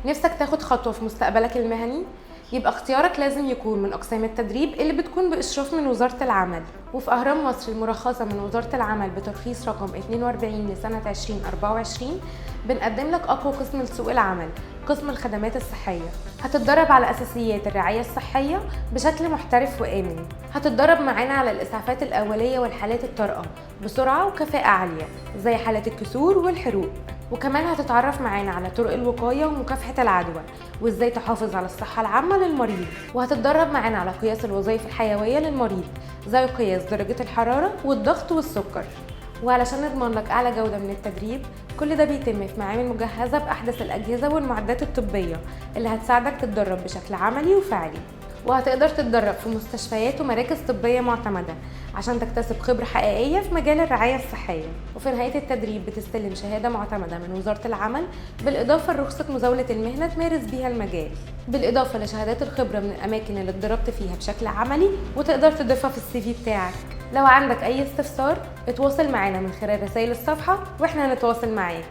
نفسك تاخد خطوة في مستقبلك المهني؟ يبقى اختيارك لازم يكون من أقسام التدريب اللي بتكون بإشراف من وزارة العمل. وفي أهرام مصر المرخصة من وزارة العمل بترخيص رقم 42 لسنة 2024 بنقدم لك أقوى قسم لسوق العمل، قسم الخدمات الصحية. هتتدرب على أساسيات الرعاية الصحية بشكل محترف وآمن. هتتدرب معانا على الإسعافات الأولية والحالات الطارئة بسرعة وكفاءة عالية زي حالات الكسور والحروق، وكمان هتتعرف معانا على طرق الوقاية ومكافحة العدوى وازاي تحافظ على الصحة العامة للمريض. وهتتدرب معانا على قياس الوظائف الحيوية للمريض زي قياس درجة الحرارة والضغط والسكر. وعلشان نضمن لك أعلى جودة من التدريب، كل ده بيتم في معامل مجهزة بأحدث الأجهزة والمعدات الطبية اللي هتساعدك تتدرب بشكل عملي وفعلي. وهتقدر تتدرب في مستشفيات ومراكز طبية معتمدة عشان تكتسب خبرة حقيقية في مجال الرعاية الصحية. وفي نهاية التدريب بتستلم شهادة معتمدة من وزارة العمل، بالإضافة لرخصة مزاولة المهنة تمارس بيها المجال، بالإضافة لشهادات الخبرة من الأماكن اللي اتدربت فيها بشكل عملي وتقدر تضيفها في ال CV بتاعك. لو عندك أي استفسار اتواصل معانا من خلال رسائل الصفحة واحنا هنتواصل معاك.